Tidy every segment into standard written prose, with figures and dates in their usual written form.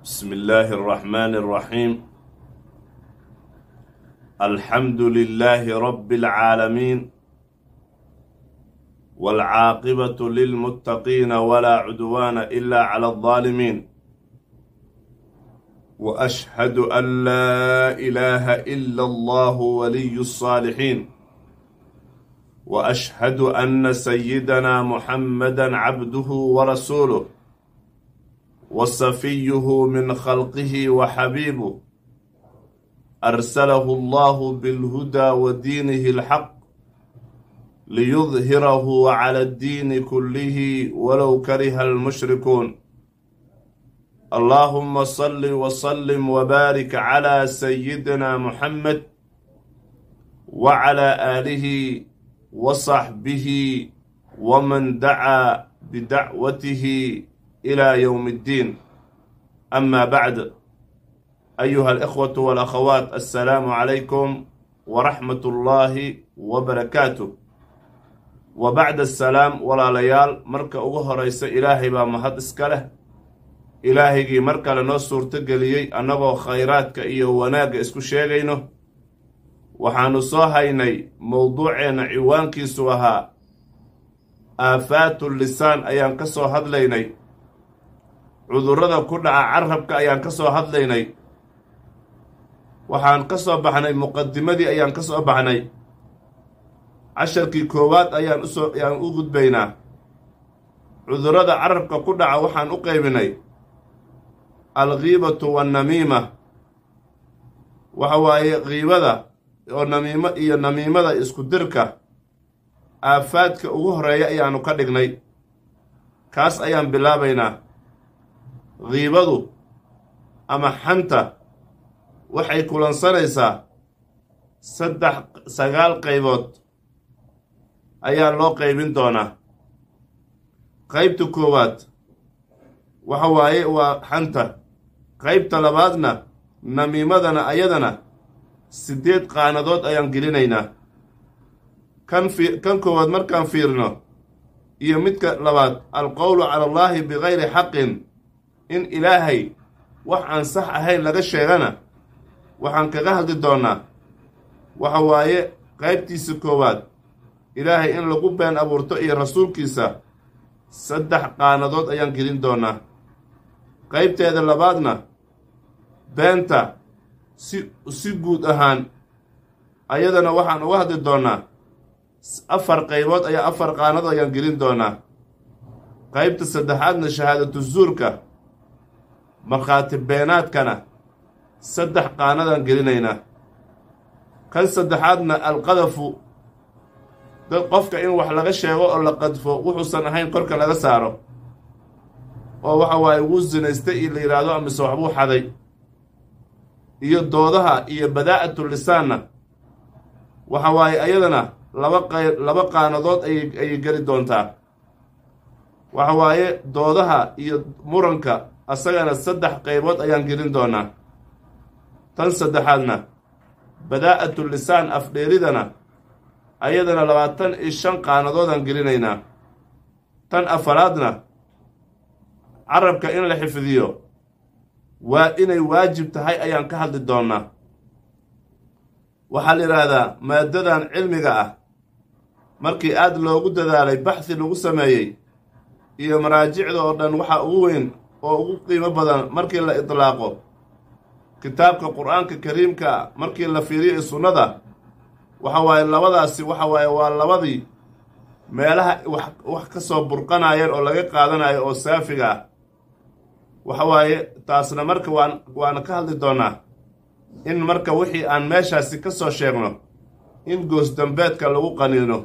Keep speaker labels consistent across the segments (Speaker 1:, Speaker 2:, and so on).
Speaker 1: بسم الله الرحمن الرحيم. الحمد لله رب العالمين، والعاقبة للمتقين ولا عدوان إلا على الظالمين، وأشهد أن لا إله إلا الله ولي الصالحين، وأشهد أن سيدنا محمدا عبده ورسوله وصفيه من خلقه وحبيبه، أرسله الله بالهدى ودينه الحق ليظهره على الدين كله ولو كره المشركون. اللهم صل وسلم وبارك على سيدنا محمد وعلى آله وصحبه ومن دعا بدعوته إلى يوم الدين. أما بعد، أيها الإخوة والأخوات، السلام عليكم ورحمة الله وبركاته. وبعد السلام، walaalayaal, marka ugu horeysa Ilaahay baa mahad iska leh, Ilaahaygii mar kale noo suurtogeliyey annagoo khayraadka iyo wanaagga isku sheegayno. Waxaannu soo haynay mowduuceenna ciwaankiisu ahaa aafaatu lisaan ayaan ka soo hadlaynay, cudurrada ku dhaca carabka ayaan ka soo hadlaynay. Waxaan ka soo baxnay muqadimadii ayaan ka soo baxnay. Casharkii koowaad ayaan usoo ayaan u gudbaynaa. Cudurrada carabka ku dhaca waxaan u qaybinay alghiibatu wannamiima. Waxa waaye qiibada oo namiimo iyo namiimada isku dirka aafaadka ugu horreeya ayaanu ka dhignay, kaas ayaan bilaabaynaa. Qiibadu ama xanta waxay kulansanaysaa 3 9 qaybood ayaa loo qaybin doonaa. Qaybta koowaad waxa waaye waa xanta. Qaybta labaadna namiimadana, ayadana 8 qaanadood ayaan gelinaynaa. Kan koowaad markaan fiirno iyo midka labaad, alqowlu cala Allaahi bikayri xaqin, in Ilaahay wax aan sax ahayn laga sheegana, waxaan kaga hadli doonnaa waxa waaye qaybtiisa koowaad, Ilaahay in lagu been abuurto iyo rasuulkiisa, 3 qaanadood ayaan gelin doonnaa. Qaybteeda labaadna beenta si guud ahaan, ayadana waxaan uga hadli doonnaa 4 qaybood ayaa 4 qaanadood ayaan gelin doonnaa. Qaybta saddexaadna shahaadatu zuurka, markhaati beenaadkana, 3 qaanadaan gelinaynaa. Kan saddexaadna alqadafu, dad qofka in wax laga sheego oo la qadfo, wuxuusan ahayn korka laga saaro, oo waxa waaye wuu sinaystay iyo la yidhaahdo amise waxbuu xaday, iyo doodaha iyo badaa'atu lisaanna waxa waaye ayadana 2 qaanadood ayay geli doontaa. Waxa waaye doodaha iyo muranka asagana 3 qaybood ayaan gelin doonaa. Tan saddexaadna badaa'atu lisaan, afdheeridana, ayadana 25 qaanadoodaan gelinaynaa. Tan afaraadna carabka in la xifdiyo waa inay waajib tahay ayaan ka hadli doonnaa. Waxaa la yidhaahdaa maadadan cilmiga ah markii aad loogu dadaalay, baxthi lagu sameeyey iyo maraajicda oo dhan, waxaa ugu weyn oo ugu qiimo badan markii la idlaaqo kitaabka Qur-aanka Kariimka, markii la fiiriyo iyo sunnada, waxa waaye labadaasi waxa waaye waa labadii meelaha wax ka soo burqanayeen oo laga qaadanayo oo saafiga ah. Waxa waaye taasna marka waana ka hadli doonnaa in marka wixii aan meeshaasi ka soo sheegno in goosdambeedka lagu qaniino.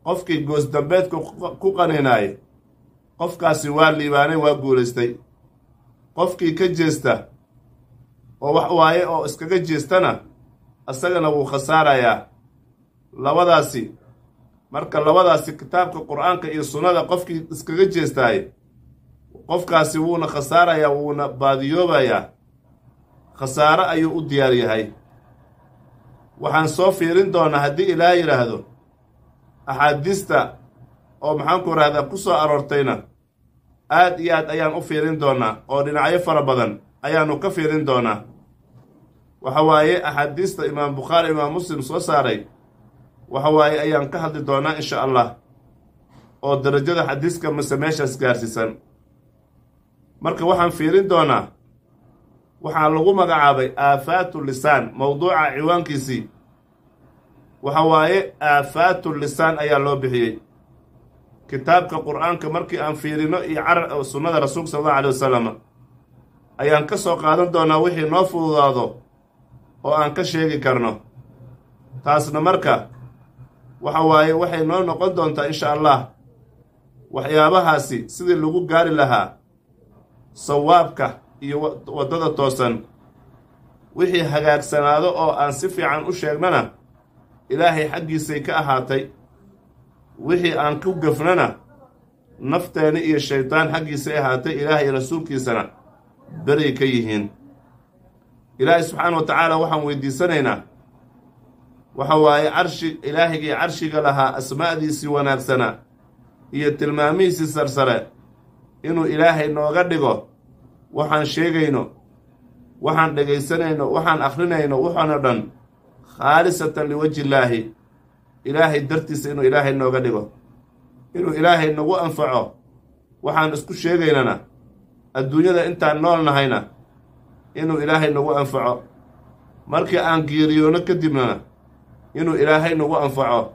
Speaker 1: Qofkii goosdambeedka ku qaniinaay, qofkaasi waa liibaanay, waa guulaystay. Qofkii ka jeesta oo wax waaye oo iskaga jeestana, isagana wuu khasaarayaa. Labadaasi marka, labadaasi kitaabka Qur-aanka iyo sunnada qofkii iskaga jeestaay, qofkaasi wuuna khasaarayaa, wuuna baadiyoobayaa, khasaaro ayuu u diyaar yahay. Waxaan soo fiirin doonaa, haddii Ilaah yidhaahdo, axaadiista oo maxaanku rahdaa ku soo aroortayna. Aad iyo aad ayaan u fiirin doonaa oo dhinacyo fara badan ayaannu ka fiirin doonaa. Waxa waaye axaadiista Imaam Bukhaari, Imaam Muslim soo saaray, waxa waaye ayaan ka hadli doonaa insha Allah, oo darajada xadiiska mase meeshaas gaarsiisan. Marka waxaan fiirin doonaa waxaa lagu magacaabay aafaatu lisaan. Mowduuca ciwaankiisii waxa waaye aafaatu lisaan ayaa loo bixiyey. Kitaabka Qur-aanka markii aan fiirino iyo cara sunnada Rasuulka sal Allahu alay wasalam ayaan ka soo qaadan doonaa wixii noo fududaado oo aan ka sheegi karno. Taasna marka waxa waaye waxay noo noqon doontaa insha Allah waxyaabahaasi sidii lagu gaari lahaa sawaabka iyo waddada toosan. Wixii hagaagsanaado oo aan si fiican u sheegnana Ilaahay xaggiisay ka ahaatay, wixii aan ku gafnana nafteena iyo shaydaan xaggiisay ahaatay, Ilaahay iyo rasuulkiisana beray ka yihiin. Ilaahay subxaana wa tacaala waxaan weydiisanaynaa, waxa waaye carshi Ilaahigii carshiga lahaa asmaa'diisii wanaagsanaa iyo tilmaamihiisii sarsare inuu Ilaahay nooga dhigo waxaan sheegayno, waxaan dhegaysanayno, waxaan akhrinayno, waxaanoo dhan khaalisatan liwajhillaahi, Ilaahay dartiisa inuu Ilaahay nooga dhigo, inuu Ilaahay nagu anfaco waxaan isku sheegaynana adduunyada intaan nool nahayna inuu Ilaahay nagu anfaco, markii aan geeriyoono kadibnana inuu Ilaahay nagu anfaco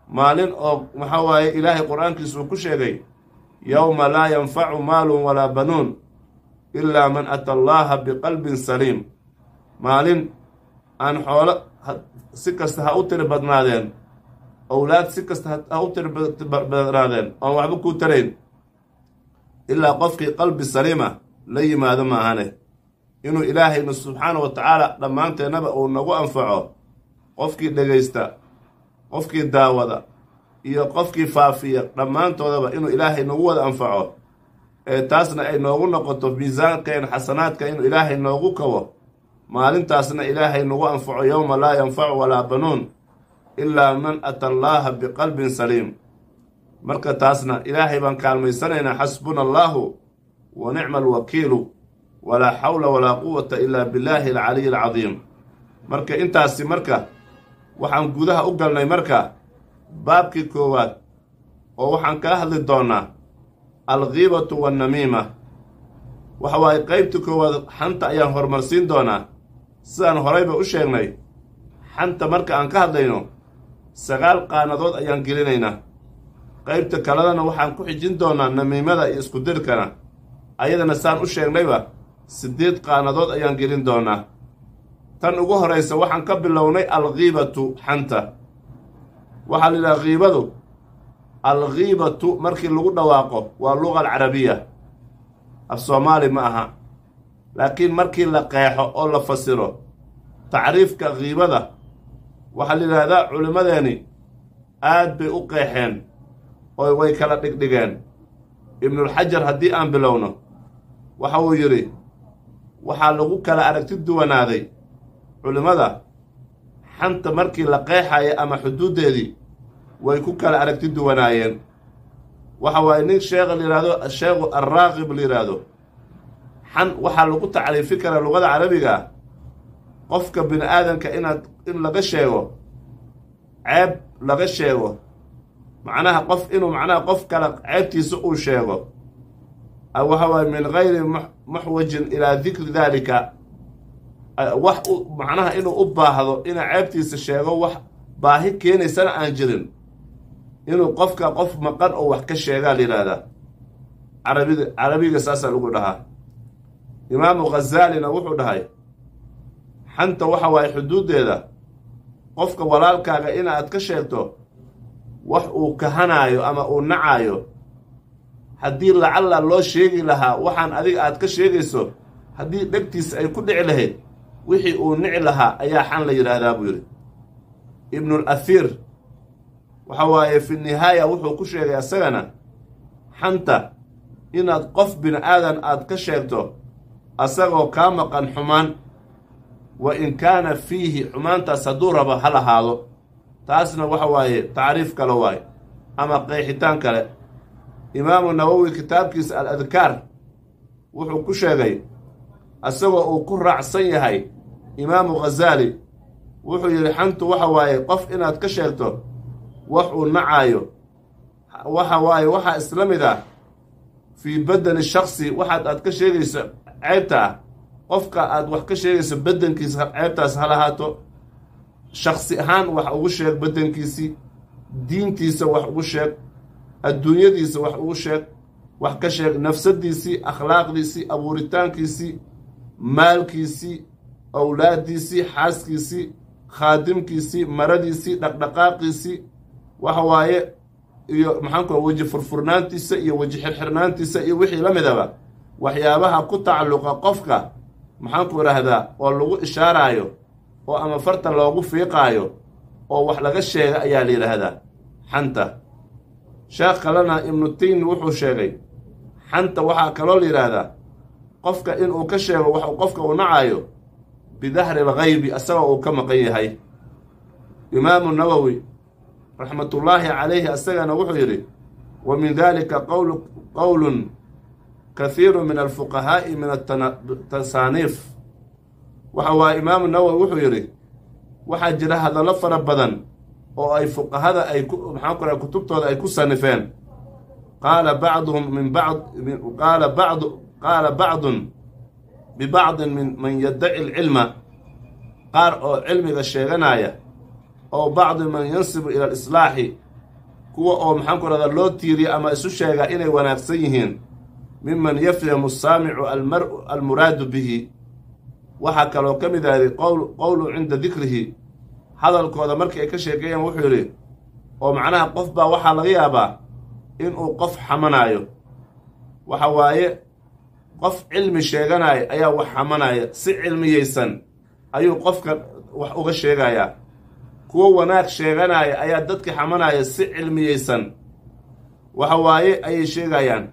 Speaker 1: maalin oo maxaa waaye Ilaahay Qur-aankiisa uu ku sheegay yowma laa yanfacu maalun walaa banuun ilaa man ata Allaaha biqalbin saliim. Maalin aan xoolo si kasta ha u tiri badnaadeen, owlaad si kasta ha u tiri badnaadeen, oon waxba kuu tarayn ilaa qofkii qalbi saliima la yimaado maahane. Inuu Ilaahayna subxaana wa tacaala dhammaanteennaba uu nagu anfaco, qofkii dhegaysta, qofkii daawada iyo qofkii faafiya dhammaantoodaba inuu Ilaahay nagu wada anfaco, ee taasna ay noogu noqoto miisaankeen xasanaadka inuu Ilaahay noogu kabo, maalintaasna Ilaahay nagu anfaco yowma laa yanfacu walaa banuun ilaa man ata Allaaha biqalbin saliim. Marka taasna Ilaahay baan kaalmaysanaynaa, xasbuna Allaahu wa nicma alwakiilu, walaa xawla walaa quwata ilaa billaahi alcaliyi alcadiim. Marka intaasi marka waxaan gudaha u galnay marka baabkii koowaad oo waxaan kala hadli doonnaa alghiibatu wannamiima. Waxa waaye qaybta koowaad xanta ayaan horumarsiin doonaa. Sidaan horayba u sheegnay, xanta marka aan ka hadlayno 9 qaanadood ayaan gelinaynaa. Qaybta kaledana waxaan ku xijin doonaa namiimada iyo iskudirkana, ayadana saan u sheegnayba 8 qaanadood ayaan gelin doonaa. Tan ugu horraysa waxaan ka bilownay alghiibatu, xanta. Waxaa la yidhaha ghiibadu, alghiibatu markii lagu dhawaaqo waa luga alcarabiya, af Soomaali ma aha, laakiin markii la qeexo oo la fasiro tacriifka ghiibada waxaa la yidhaahdaa culimmadeeni aad bay u qeexeen oo way kala dhigdhigeen. Ibnulxajar haddii aan bilowno waxa uu yidhi waxaa lagu kala aragti duwanaaday culimmada xanta markii la qeexaya ama xuduuddeedii way ku kala aragti duwanaayeen. Waxa waaye nin sheekha la yidhaahdo Sheekhu Arraaqib la yidhaahdo, xan waxaa lagu tacriifi karaa luqada carabiga qofka bini aadanka inaad in laga sheego ceeb, laga sheego macnaha qof inuu macnaha qof kale ceebtiisa uu sheego, waxa waaye min gayri muxwajin ilaa dikri daalika, wax macnaha inuu u baahdo inuu ceebtiisa sheego, wax baahi keenaysana aan jirin, inuu qofka qof maqan oo wax ka sheegaa la yidhaahdaa. Carabida carabiga saasaa lagu dhahaa. Imaamu Khazaalina wuxuu dhahay xanta waxa waaye xuduuddeeda qofka walaalkaaga inaad ka sheegto wax uu kahanaayo ama uu nacaayo, haddii lacalla loo sheegi lahaa waxaan adiga aad ka sheegayso, haddii dhegtiisa ay ku dhici lahayd wixii uu nici lahaa ayaa xan la yidhaahdaa buu yidhi. Ibnul Athiir waxa waaye fi nihaaya wuxuu ku sheegay asagana xanta inaad qof bini aadan aad ka sheegto asagoo kaa maqan xumaan, wa in kaana fiihi, xumaantaas hadduu rabo ha lahaado. Taasna waxa waaye tacriif kale waaye ama qeexitaan kale. Imaamu Nawowi kitaabkiisa Al Adkaar wuxuu ku sheegay, isagoo uu ku raacsan yahay Imaamu Ghazaali, wuxuu yidhi: xantu waxa waaye qof inaad ka sheegto wax uu nacaayo. Waxa waaye waxaa isla mid ah fii badani shaksi, waxaad aad ka sheegayso ceybta ah, qofka aad wax ka sheegayso badankiisa ceebtaas ha lahaato, shaksi ahaan wax ugu sheeg, badankiisii, diintiisa wax ugu sheeg, adduunyadiisa wax ugu sheeg, wax ka sheeg nafsadiisii, akhlaaqdiisii, abuuritaankiisii, maalkiisii, awlaaddiisii, xaaskiisii, khaadimkiisii, maradiisii, dhaqdhaqaaqiisii, waxa waaye iyo maxaan ku weji furfurnaantiisa iyo weji xirxirnaantiisa iyo wixii la midaba, waxyaabaha ku tacalluqa qofka, maxaan ku idhaahdaa, oo lagu ishaaraayo oo ama farta loogu fiiqaayo oo wax laga sheega ayaa la yidhaahdaa xanta. Sheekh kalena, Ibnu Taymi, wuxuu sheegay xanta waxaa kaloo la yidhaahdaa qofka inuu ka sheego wax qofka uu nacayo bidahri alghaybi, asagoo uu ka maqan yahay. Imaamu Nawowi raxmatullaahi calayhi asagana wuxuu yidhi: wa min dalika qowlun kathiiru min alfuqahaa'i min atasaaniif. Waxa waaye Imaamu Nawowi wuxuu yidhi waxaa jira hadallo fara badan oo ay fuqahada ay ku, maxaan ku raha, kutubtooda ay ku sanifeen. Qaala bacduhum min bacd, qaala bacdu, qaala bacdun bibacdin min man yaddaci alcilma, qaar oo cilmiga sheeganaya, oo bacdi man yansibu ila alislaaxi, kuwa oo, maxaan ku rahdaa, loo tiiriya ama isu sheegaa inay wanaagsan yihiin, miman yafhamu saamicu almuraadu bihi. Waxaa kaloo ka mid ahday qowlu cinda dikrihi, hadalkooda markii ay ka sheekeeyeen. Wuxuu yidhi oo macnaha qof baa waxaa laga yaabaa inuu qof xamanaayo. Waxa waaye qof cilmi sheeganaayo ayaa wax xamanaya, si cilmiyeysan ayuu qofka wax uga sheegayaa. Kuwo wanaag sheeganaya ayaa dadka xamanaya, si cilmiyeysan waxa waaye ayay sheegayaan.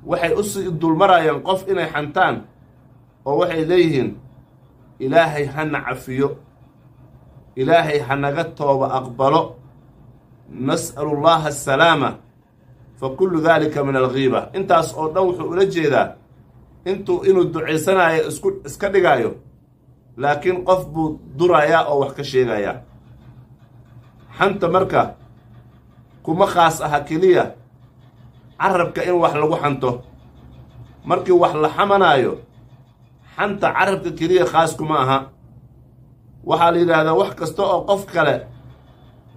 Speaker 1: Waxay usii dulmarayaan qof inay xantaan oo waxay leeyihiin: Ilaahay hana cafiyo, Ilaahay hanaga tooba aqbalo, nas'alu llaha asalaama. Fa kullu daalika min alghiiba. Intaas oo dhan wuxuu ula jeedaa intuu inuu ducaysanayo isku iska dhigaayo, laakiin qof buu durayaa oo wax ka sheegayaa. Xanta marka kuma khaas aha keliya carabka in wax lagu xanto. Markii wax la xamanaayo, xanta carabka keliya khaas kuma aha. Waxaa la yidhaahdaa wax kasta oo qof kale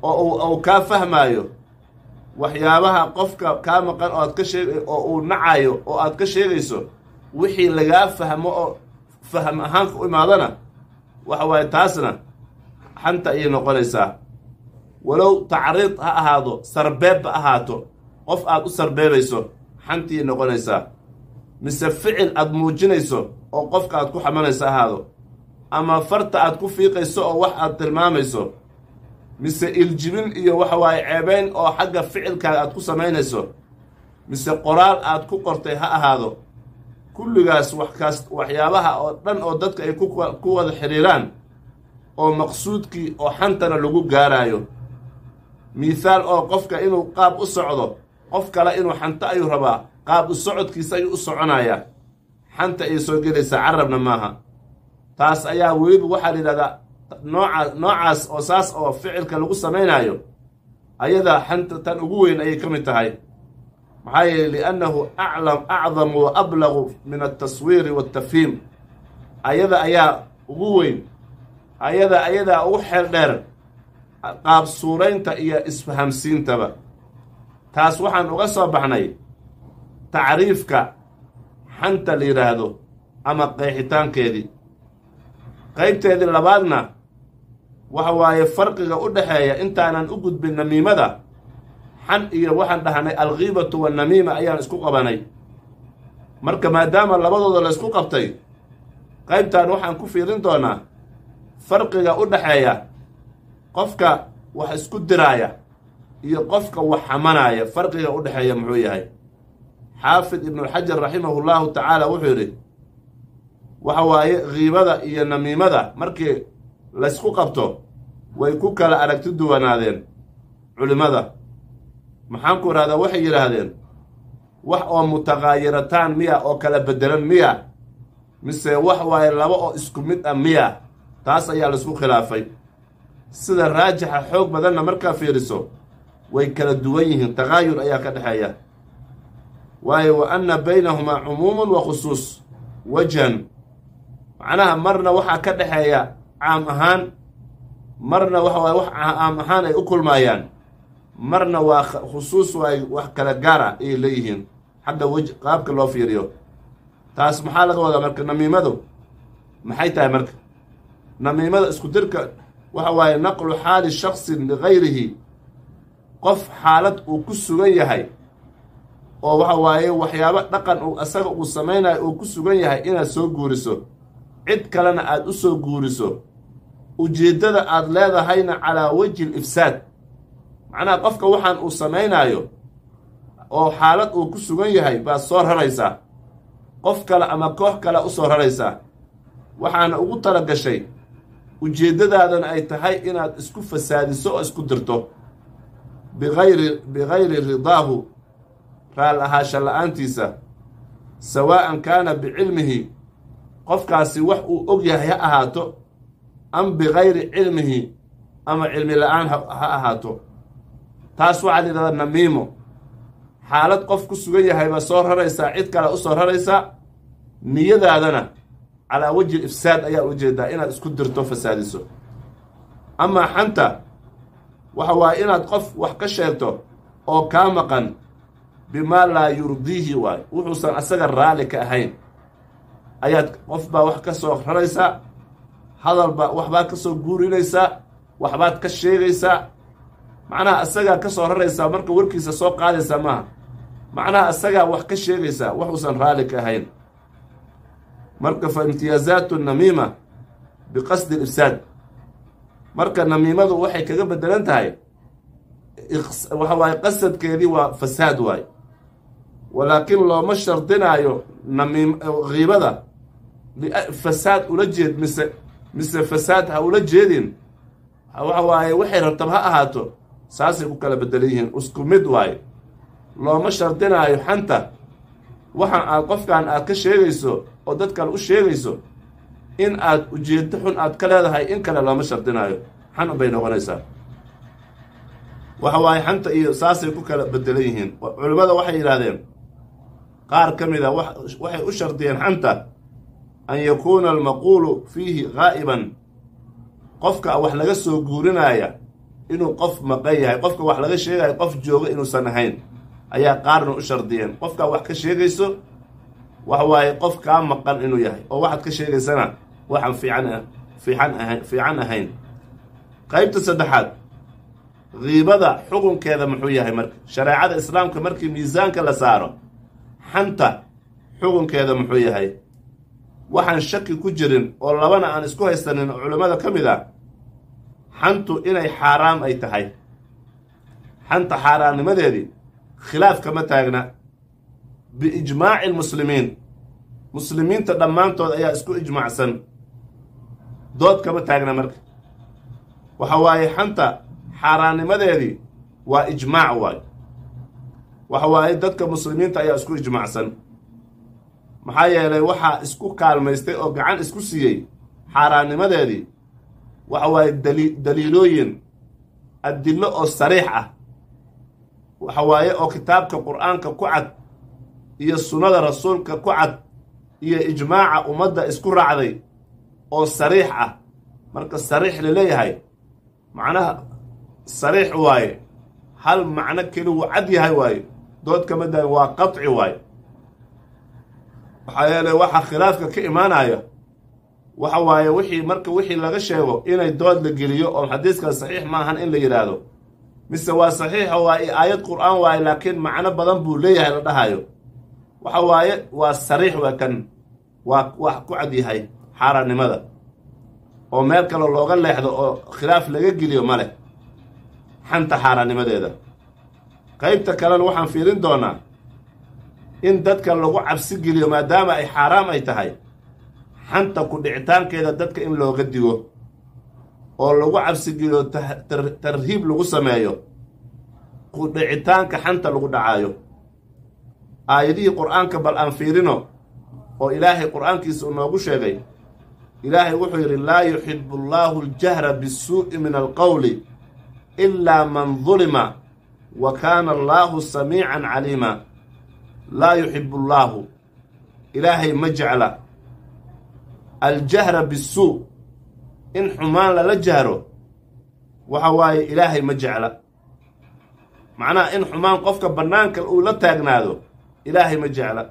Speaker 1: oo uu kaa fahmaayo, waxyaabaha qofka kaa maqan oo aad ka sheeg oo uu nacayo oo aad ka sheegayso, wixii lagaa fahmo oo fahm ahaan ku imaadana, waxa waaye taasna xanta ayay noqonaysaa. Walow tacriid ha ahaado, sarbeebba ahaato, qof aad u sarbeebayso xantiyay noqonaysaa, mise ficil aad muujinayso oo qofka aad ku xamanayso ahaado, ama farta aad ku fiiqayso oo wax aad tilmaamayso, mise iljibin iyo waxa waaye ceebayn oo xagga ficilkaaga aad ku samaynayso, mise qoraal aad ku qortay ha ahaado. Kulligaas waxkaas, waxyaabaha oo dhan oo dadka ay ku wada xidhiiraan oo maqsuudkii oo xantana lagu gaaraayo. Mithaal oo qofka inuu qaab u socdo, qof kale inuu xanto ayuu rabaa, qaab u socodkiisa ayuu u soconayaa, xanta ayay soo gelaysaa, carabna maaha. Taas ayaa weliba waxaa la yidhahdaa nooca noocaas oo saas oo ficilka lagu samaynaayo, ayadaa xanta tan ugu weyn ayay ka mid tahay. Maxaa yeeley liannahu aclam acdamu wa ablagu min altaswiiri waaltafhiim, ayada ayaa ugu weyn, ayada ayadaa ugu xeel dheer qaab suuraynta iyo isfahamsiintaba. Taas waxaan uga soo baxnay tacriifka xanta la yidhaahdo ama qeexitaankeedii. Qaybteedii labaadna waxa waaye farqiga u dhexeeya, intaanan u gudbin namiimada. Xan iyo waxaan dhahnay alghiibatu wannamiima ayaan isku qabanay. Marka maadaama labadooda la isku qabtay, qaybtan waxaan ku fiirin doonaa farqiga u dhexeeya qofka wax isku diraaya iyo qofka wax xamanaaya. Farqiga u dhexeeya muxuu yahay? Xaafid Ibnulxajar raximahu llahu tacaala wuxuu yidhi: waxa waaye ghiibada iyo namiimada markii laysku qabto way ku kala aragti duwanaadeen culimmada. Maxaan ku idhahdaa, waxay yidhaahdeen Wax oo mutaqaayirataan miya oo kala bedelan miya, mise wax waaye laba oo isku mid ah miya? Taas ayaa laisku khilaafay. Sida raajixa xoog badanna markaa fiiriso way kala duwan yihiin, taqaayur ayaa ka dhexeeya. Waayo wa anna baynahumaa cumuumun wa khusuus wajhan, macnaha marna waxaa ka dhexeeya caam ahaan, marna waxa waaye wax caam ahaan ay u kulmaayaan, marna waa khusuus, waay wax kala gaar ah ayay leeyihiin xagga wej qaabka loo fiiriyo. Taas maxaa laga wadaa marka? Namiimadu maxay tahay marka? Namiimada isku dirka waxa waaye naqlu xaali shaksin ligayrihi, qof xaalad uu ku sugan yahay oo waxa waaye waxyaabo dhaqan uu asaga uu samaynayo uu ku sugan yahay inaad soo guuriso, cid kalena aada u soo guuriso, ujeeddada aada leedahayna calaa wajhi l ifsaad. Macnaha qofka waxaan uu samaynaayo oo xaalad uu ku sugan yahay baad soo raraysaa, qof kale ama koox kale u soo raraysaa, waxaana ugu tala gashay ujeeddadaadana ay tahay inaad isku fasaadiso oo isku dirto bigayri ridaahu, raal ahaasha la-aantiisa, sawaa'an kaana bicilmihi, qofkaasi wax uu og yahay ha ahaato, am bigayri cilmihi, ama cilmi la-aan ha ahaato. Taas waxaa la yidhahdaa namiimo. Xaalad qof ku sugan yahay baa soo raraysaa, cid kale u soo raraysaa, niyadaadana calaa wajhi ifsaad ayaa ujeedaa inaad isku dirto, fasaadiso. Amaa xanta waxa waaye inaad qof wax ka sheegto oo kaa maqan bimaa laa yurdiihi, waayo wuxuusan asaga raalli ka ahayn ayaad qof baa wax ka soo raraysaa, hadalba waxbaad ka soo guurinaysaa, waxbaad ka sheegaysaa, macnaha asagaa ka soo raraysaa, marka warkiisa soo qaadaysaa maaha, macnaha asagaa wax ka sheegaysaa waxuusan raalli ka ahayn. Marka fa imtiyaazaatu namiima biqasdi alifsaad. Marka namiimadu waxay kaga bedelan tahay waxa waaye qasadkeedii waa fasaad waaye, walaakiin looma shardinaayo namiim kiibada fasaad ula jeed mise fasaad ha ula jeedin, waxa waaye waxay rabtab ha ahaato, saasay ku kala bedelan yihiin, isku mid waaye. Looma shardinaayo xanta waxaan aad qofkan aad ka sheegayso oo dad kale u sheegayso in aad ujeeddo xun aad ka leedahay, in kale looma shardinaayo, xan bay noqonaysaa. Waxa waaye xanta iyo saasay ku kala bedelan yihiin. Culimmada waxay yidhaahdeen qaar ka mid a waxay u shardiyeen xanta an yakuuna almaquulu fiihi gaa'iban, qofka wax laga soo guurinaya inuu qof maqan yahay, qofka wax laga sheegayo qof jooga inuusan ahayn ayaa qaarna u shardiyeen. Qofkaa wax ka sheegayso waxa waaye qof kaa maqan inuu yahay oo waxaad ka sheegaysana waxaan fiican ahayn. Qaybta saddexaad, kiibada xukunkeeda muxuu yahay marka shareecada islaamka markii miisaanka la saaro? Xanta xukunkeeda muxuu yahay? Waxaan shaki ku jirin oo labana aan isku haysanin oo culimmada ka mid ah xantu inay xaaraam ay tahay. Xanta xaaraamnimadeedii khilaaf kama taagna, biijmaaci almuslimiin, muslimiinta dhammaantood ayaa isku ijmaacsan, dood kama taagna. Marka waxa waaye xanta xaaraannimadeedii waa ijmaac waayo, waxa waaye dadka muslimiinta ayaa isku ijmaacsan. Maxaa yeelay waxaa isku kaalmaystay oo gacan isku siiyey xaaraannimadeedii waxa waaye daliilooyin adillo oo sariix ah, waxa waaye oo kitaabka qur-aanka ku cad iyo sunnada rasuulka ku cad iyo ijmaaca ummadda isku raacday oo sariix ah. Marka sariix laleeyahay macnaha sariix waaye hal macno keli wuu cad yahay waaye, dood kama daayin, waa qaci waaye. Maxaa yeelay waxa khilaafka ka imaanaya waxa waaye wixii marka wixii laga sheego inay dood la geliyo oo xadiiskan saxiix ma ahan in la yidhaahdo, mise waa saxiixo waa aayad qur-aan waaye laakiin macno badan buu leeyahay la dhahayo. Waxa waaye waa sariix, waa kan waa wax ku cad yahay xaaraannimada oo meel kale looga leexdo oo khilaaf laga geliyo ma leh xanta xaaraannimadeeda. Qaybta kalena waxaan fiirin doonaa in dadka lagu cabsi geliyo maadaama ay xaaraam ay tahay xanta ku dhicitaankeeda, dadka in looga digo oo lagu cabsigeliyo, tarhiib lagu sameeyo ku dhicitaanka xanta lagu dhacaayo. Aayadihii qur-aanka bal aan fiirino oo Ilaahay qur-aankiisa uu noogu sheegay. Ilaahay wuxuu yidhi: laa yuxibu allaahu aljahra bisuu'i min alqowli ilaa man dulima wa kaana allaahu samiican caliima. Laa yuxibu allaahu, Ilaahay ma jecla, aljahra bisuu, in xumaan lala jahro. Waxa waaye Ilaahay ma jecla, macnaha in xumaan qofka bannaanka uu la taagnaado Ilaahay ma jecla.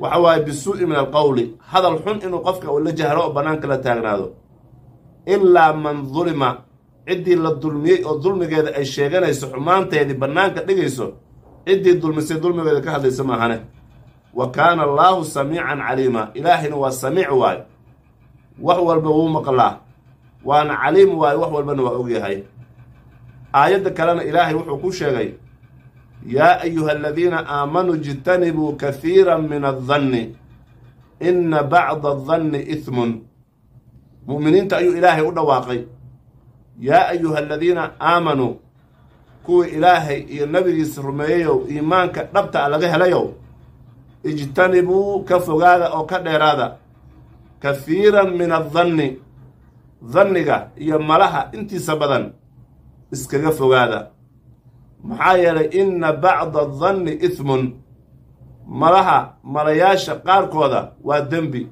Speaker 1: Waxa waaye bisuu'i min alqowli, hadal xun inuu qofka uu la jahro oo bannaanka la taagnaado. Ilaa man dulima, ciddii la dulmiyey oo dulmigeeda ay sheeganayso, xumaanteedii bannaanka dhigayso, ciddii dulmisay dulmigeeda ka hadlaysa maahane. Wa kaana allaahu samiican caliima, Ilaahayna waa samiic waayo, wax walba wuu maqlaa, waana caliim waayo, wax walbana waa ogyahay. Aayadda kalena Ilaahay wuxuu ku sheegay: yaa ayuha aladiina aamanuu ijtanibuu kahiira min addanni inna bacda adanni ihmun. Mu'miniinta ayuu Ilaahay u dhawaaqay: yaa ayuha aladiina aamanuu, kuwii Ilaahay iyo nabigiisa rumeeyeyow, iimaanka dhabta a laga helayow, ijtanibuu, ka fogaada oo ka dheeraada, kahiiran min addanni, danniga iyo malaha intiisa badan iskaga fogaada. Maxaa yeelay inna bacda adanni ihmun, malaha malayaasha qaarkooda waa dembi.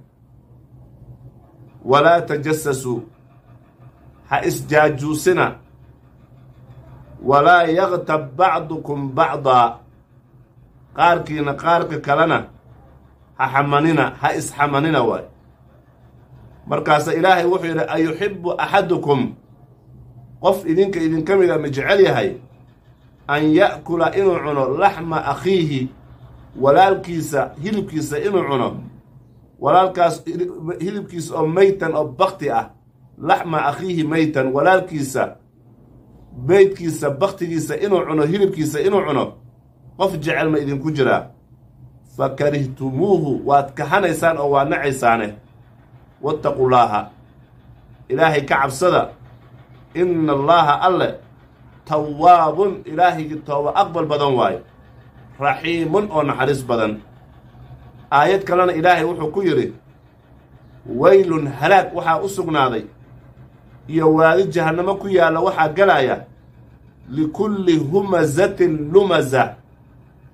Speaker 1: Walaa tajasasuu, ha isjaajuusina. Walaa yaktab bacdukum bacdaa, qaarkiina qaarka kalena ha xamanina, ha isxamanina waay. Markaasa Ilaahay wuxuu yidhi: ayuxibbu axadukum, qof idinka idinka mida ma jecel yahay, an ya'kula, inuu cuno, laxma akhiihi, walaalkiisa hilibkiisa inuu cuno, walaalkaas hilibkiisa oo meytan, oo bakti ah? Laxma akhiihi meytan, walaalkiisa meydkiisa, baktigiisa inuu cuno, hilibkiisa inuu cuno, qof jecel ma idinku jiraa? Fa karihtumuuhu, waad kahanaysaan oo waad nacaysaane. Wattaqullaaha, Ilaahay ka cabsada. Inna allaaha, alle, tawaabun, Ilaahaygi tooba aqbal badan waayo, raxiimun, oo naxariis badan. Aayad kalena Ilaahay wuxuu ku yidhi: weylun, halaag waxaa u sugnaaday iyo waadi jahannamo ku yaalla waxaa galaya, likulli humazatin lumaza,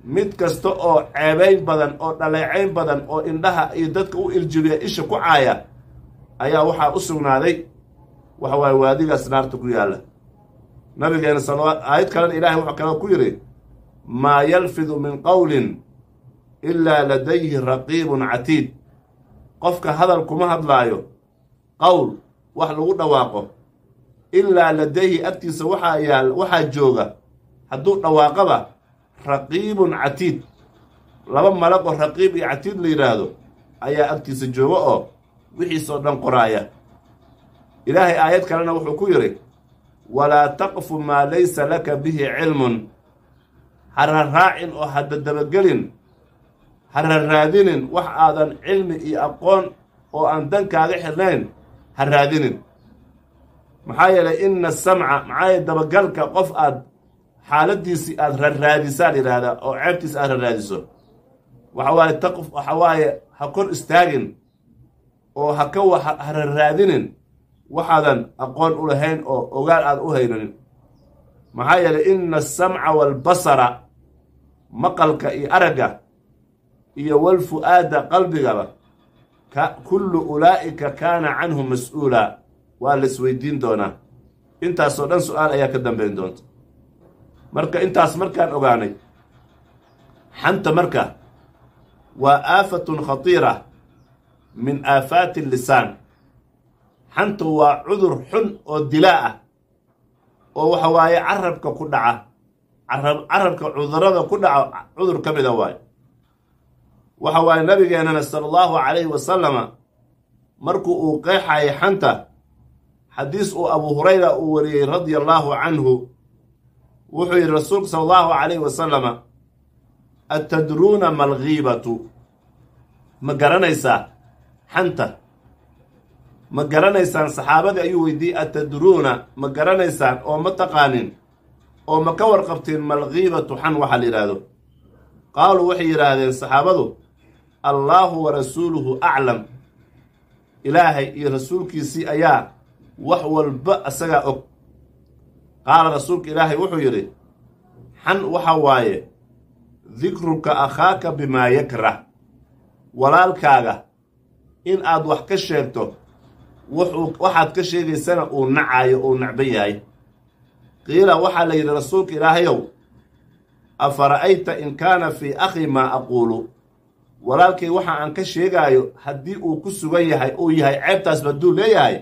Speaker 1: mid kasta oo ceebayn badan oo dhaleecayn badan oo indhaha iyo dadka u iljibiya, isha ku caaya, ayaa waxaa u sugnaaday waxa waaye waadigaas naarta ku yaalla. Nabigeena sal aayad kalena Ilahay wuxuu kaloo ku yidhi: maa yalfidu min qowlin ilaa ladayhi raqiibun catiid. Qofka hadal kuma hadlaayo, qowl wax lagu dhawaaqo, ilaa ladayhi, agtiisa waxaa yaal, waxaa jooga hadduu dhawaaqaba, raqiibun catiid, laba malag oo raqiib iyo catiid la yidhaahdo ayaa agtiisa jooga oo wixiisoo dhan qoraaya. Ilaahay aayad kalena wuxuu ku yidhi: walaa taqfu maa laysa laka bihi cilmun, ha raraacin oo ha dadabagelin, ha rarraadinin wax aadan cilmi iyo aqoon oo aan dankaaga xidhnayn ha raadinin. Maxaa yeelay inna asamca, maxaa yeele dabagalka qof aad xaaladiisii aada rarraadisaan yidhaahdaa oo ceebtiisa aad rarraadiso, waxa waaye taqf, waxa waaye ha kor istaagin oo ha ka ha rarraadinin waxaadan aqoon u lahayn oo ogaal aad u haynanin. Maxaa yeelay inna asamca waalbasara, maqalka iyo aragga, iyo walfu'aada, qalbigaba, kullu ulaa'ika kaana canhu mas-uula, waa la isweydiin doonaa. Intaasoo dhan su-aal ayaa ka dambayn doonta. Marka intaas markaan ogaanay, xanta marka waa aafatun khatiira min aafaati lisaan. Xantu waa cudur xun oo dilaa ah oo waxa waaye carabka ku dhaca, carabka cudurada ku dhaca cudur ka mida waayo. Waxa waaye nabigeenana sala allahu calayhi wasalama markuu uu qeexayay xanta, xadiis uu Abu Hurayra uu wariyey radia allaahu canhu, wuxuu yidhi rasuulku sala allahu calayhi wasalama: atadruuna malghiibatu? Ma garanaysaa xanta? Ma garanaysaan? Saxaabadii ayuu weydiiyey: atadruuna, ma garanaysaan oo ma taqaanin oo ma ka warqabtiin, malghiibatu, xan waxaa la yidhaahdo? Qaaluu waxay yidhaahdeen saxaabadu, allaahu wa rasuuluhu aclam, ilaahay iyo rasuulkiisii ayaa wax walba asagaa og. Qaala rasuulka ilaahay wuxuu yidhi, xan waxa waaye dikruka akhaaka bimaa yakrah, walaalkaaga in aad wax ka sheegto waxaad ka sheegaysana uu nacayo, uu nacban yahay. Qiila waxaa la yidhi, rasuulka ilaahayow, afara'ayta in kaana fii akhi maa aquulu, walaalkay waxa aan ka sheegaayo haddii uu ku sugan yahay, uu yahay ceebtaas hadduu leeyahay,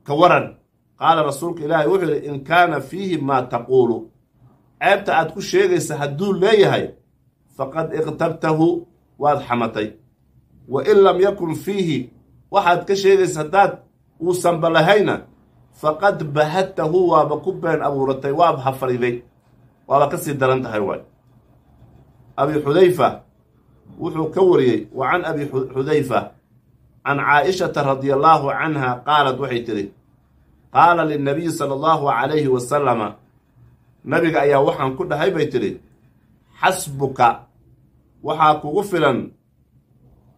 Speaker 1: ka waran? Qaala rasuulka ilaahay wuxuu yidhi, in kaana fiihi maa taquulu, ceebta aad ku sheegaysa hadduu leeyahay, faqad iqtabtahu, waad xamatay. Wa in lam yakun fiihi, waxaad ka sheegaysa haddaad uusanba lahayna, faqad bahadtahu, waaba ku been abuuratay, waaba hafariday, waaba ka sii daran tahay. Waay Abi Xudayfa wuxuu ka wariyey, wa can Abi Xudayfa can Caa'ishata radia allaahu canha qaalat, waxay tidhi, qaala lilnabiyi sala allahu calayhi wasalama, nabiga ayaa waxaan ku dhahay bay tidhi, xasbuka, waxaa kugu filan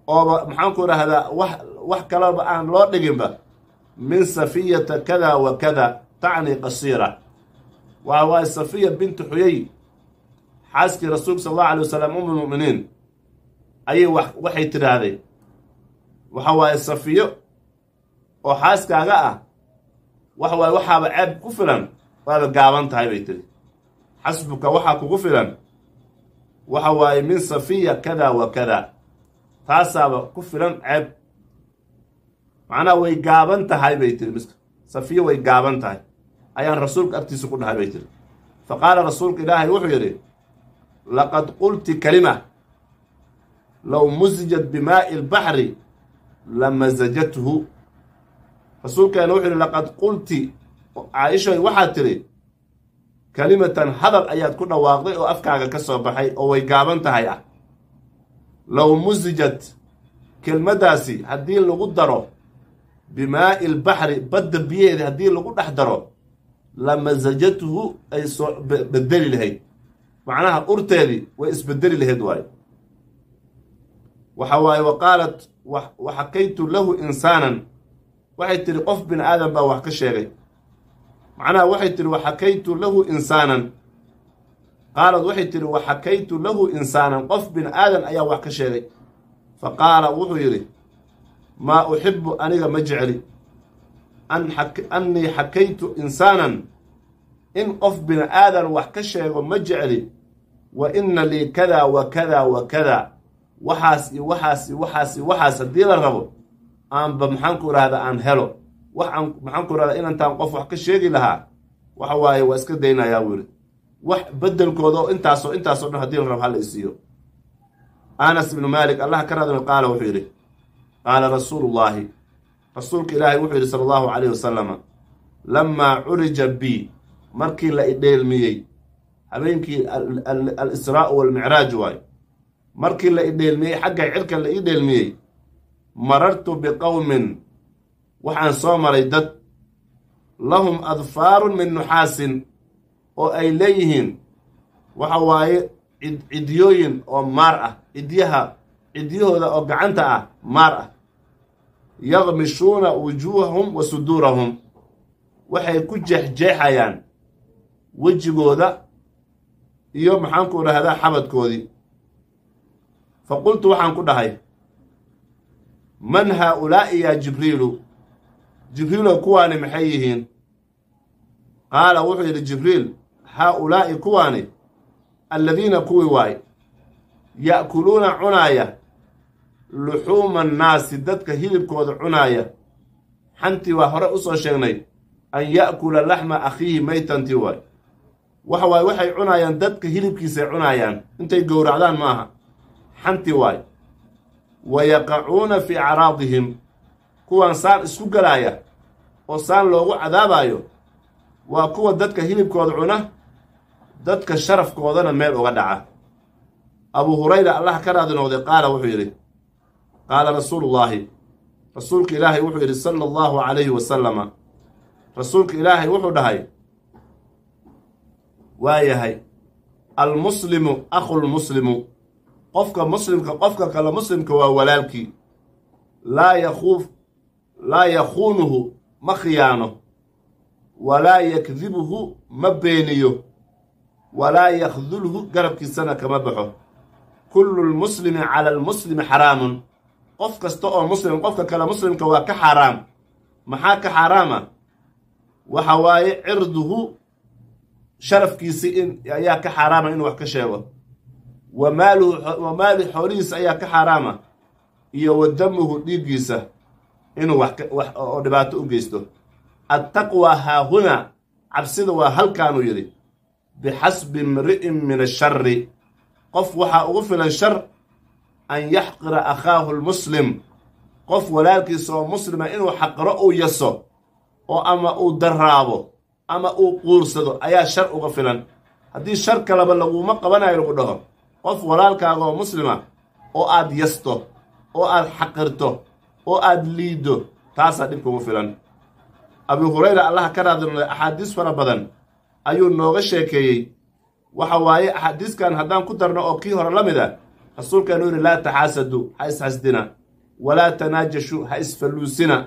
Speaker 1: ooba maxaan ku idhaahdaa wax kaleba aan loo dhiginba, min Safiyata kada wa kada, tacni qasiira. Waa waay Safiya bintu Xuyey, xaaskii rasuulka sal allahu alay wasalam, umulmu'miniin, ayay waxay tidhaahday, waxa waaye Safiyo oo xaaskaaga ah, waxa waaye waxaaba ceeb ku filan waaba gaaban tahay bay tidhi. Xasbuka, waxaa kugu filan waxa waaye min Safiya kada wa kada, taasaaba ku filan ceeb, macnaha way gaaban tahay bay tiri. Miska Safiya way gaaban tahay ayaan rasuulka agtiisa ku dhahay bay tiri. Fa qaala rasuulka ilaahay wuxuu yidhi, laqad qulti kalima low musijat bimaa'i albaxri lamasajathu. Rasuulkeena wuxuu yidhi, laqad qulti, Caaishoy, waxaad tidhi kalimatan, hadal ayaad ku dhawaaqday oo afkaaga ka soo baxay oo way gaaban tahay ah. Low musijat, kelmaddaasi haddii lagu daro, bimaa'i albaxri, badda biyaheeda haddii lagu dhex daro, lamasajathu, ay soo bedeli lahayd, macnaha urteedii way isbedeli lahayd. Waayo waxa waaye, wa qaalat wa xakaytu lahu insaanan, waxay tihi qof bini aadam baa wax ka sheegay, macnaha waxay tihi wa xakaytu lahu insaanan, qaalad waxay tihi wa xakaytu lahu insaanan, qof bini aadan ayaa wax ka sheegay. Fa qaala wuxuu yidhi, maa uxibu, aniga ma jecli, annii xakaytu insaanan, in qof bini aadan wax ka sheego ma jecli, wa inna lii kada wa kada wa kada, waxaas iyo waxaas iyo waxaas iyo waxaas haddii la rabo aanba maxaan ku idhahdaa aan helo, wax aan maxaan ku idhahdaa inantaan qof wax ka sheegi lahaa, waxa waaye waa iska daynayaa buu yidhi, wax beddelkooda oo intaasoo intaasoo dhan haddii la rabo hala isiiyo. Anas ibnu Maalik allah ka raadino qaala wuxuu yidhi, qaala rasuulullaahi, rasuulka ilaahay wuxuu yidhi sala allahu calayhi wasalama, lamaa curija bi, markii la idheelmiyey habeenkii al-israa'u waalmicraaj, waayo markii la idheelmiyey xagga cirka la ii dheelmiyey, marartu biqowmin, waxaan soo maray dad, lahum adfaarun min nuxaasin, oo ay leeyihiin waxa waaye cidyooyin oo maar ah, cidyaha cidyahooda oo gacanta ah maar ah, yaqmishuuna wujuuhahum wa suduurahum, waxay ku jeexjeexayaan wejigooda iyo maxaanku dhahdaa xabadkoodii. Fa qultu waxaan ku dhahay, man haa-ulaa'i yaa Jibriilu, Jibriilow kuwaani maxay yihiin? Qaala wuxuu yidhi Jibriil, haa-ulaa'i kuwaani, alladiina kuwii waay, ya'kuluuna cunaaya, luxuuma annaasi, dadka hilibkooda cunaaya. Xantii waa hore u soo sheegnay, an ya'kula laxma akhiihi maytantii waay. Waxa waaye waxay cunaayaan dadka hilibkiisay cunaayaan, intay gowracdaan ma aha, xanti waay. Wa yaqacuuna fii acraadihim, kuwan saan isku galaaya oo saan loogu cadaabaayo waa kuwa dadka hilibkooda cuna, dadka sharafkoodana meel uga dhaca. Abu Hurayra allah ka raadi noqday qaala wuxuu yidhi, qaala rasuulullaahi, rasuulka ilaahay wuxuu yidhi sala allahu calayhi wasalama, rasuulka ilaahay wuxuu dhahay, waa yahay, almuslimu akhulmuslimu. Qofka muslimka qofka kale muslimka waa walaalkii. Laa yakhuunuhu, ma khiyaano, walaa yakdibuhu, ma beeniyo, walaa yakdulhu, garabkiisana kama baxo. Kullu lmuslimi cala almuslimi xaraamun. Qof kasta oo muslim qofka kale muslimka waa ka xaaraam. Maxaa ka xaaraama? Waxa waaye cirduhu, sharafkiisi in ayaa ka xaaraama inuu wax ka sheego, wa maaluhu, wa maalu, xoolihiisa ayaa ka xaaraama, iyo wa damuhu, dhiiggiisa inuu wax wax oo dhibaato u geysto. Attaqwa haahuna, cabsida waa halkaanuu yidhi. Bixasbi imri'in min ashari, qof waxaa ugu filan shar, an yaxqira akhaahu lmuslim, qof walaalkiisa oo muslima inuu xaqiro, uu yaso oo ama uu daraabo ama uu quursado ayaa shar uga filan. Haddii shar kaleba laguma qabanayo lagu dhaho, qof walaalkaaga oo muslima oo aad yasto oo aad xaqirto oo aad liiddo, taasaa dhibka ugu filan. Abu Hurayra, Allaha ka raadinolay, axaadiis fara badan ayuu nooga sheekeeyey. Waxa waaye axaadiiskan haddaan ku darno oo kii hore la mid a, rasuulkaanu yidhi: laa taxaasadu, ha isxasdina, walaa tanaajashu, ha isfalluusina,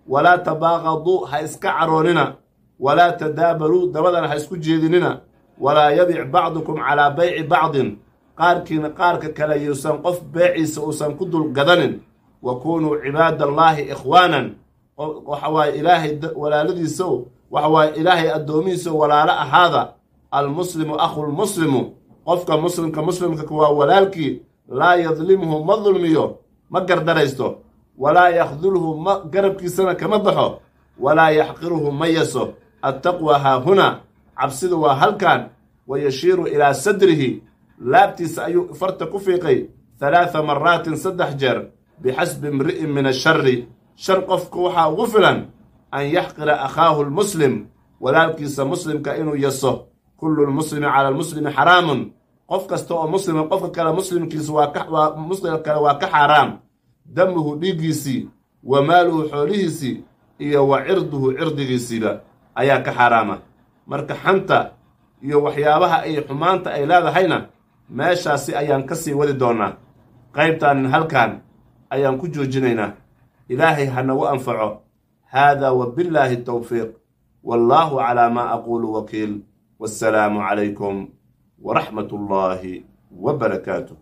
Speaker 1: walaa tabaaqaduu, ha iska caroonina, walaa tadaabaruu, dabadana ha isku jeedinina, walaa yabic bacdukum calaa bayci bacdin, qaarkiina qaarka kale yuusan qof beeciisa uusan ku dul gadanin, wa kunuu cibaadallaahi ikhwaanan. Waxa waaye Ilaahay walaaladiisow, waxa waaye Ilaahay addoomihiisa walaalo ahaada. Almuslimu akhulmuslimu, qofka muslimka muslimka waa walaalkii. Laa yadlimhu, ma dulmiyo, ma gardaraysto, walaa yakdulhu, ma garabkiisana kama baxo, walaa yaxqiruhu, ma yaso. Attaqwa haahuna, cabsida waa halkan. Wa yashiiru ilaa sadrihi, laabtiisa ayuu farta ku fiiqay, halaatha maraatin, 3 jeer. Bixasbi imri'in min ashari, shar qofka waxaa ugu filan, an yaxqira akhaahu lmuslim, walaalkiisa muslimka inuu yaso. Kullu lmuslimi cala almuslimi xaraamun. Qof kasta oo muslima qofka kale muslimkiisa waa muslimka kale waa ka xaaraam damuhu, dhiiggiisii, wa maaluhu, xoolihiisii, iyo wa cirduhu, cirdigiisiiba ayaa ka xaaraama. Marka xanta iyo waxyaabaha ay xumaanta ay leedahayna meeshaasi ayaan ka sii wadi doonaa. Qaybtan halkan ayaan ku joojinaynaa. Ilaahay ha nagu anfaco. Haadaa wabillaahi towfiiq, wallaahu calaa maa aquulu wakiil. Wassalaamu calaykum waraxmat ullaahi wa barakaatuh.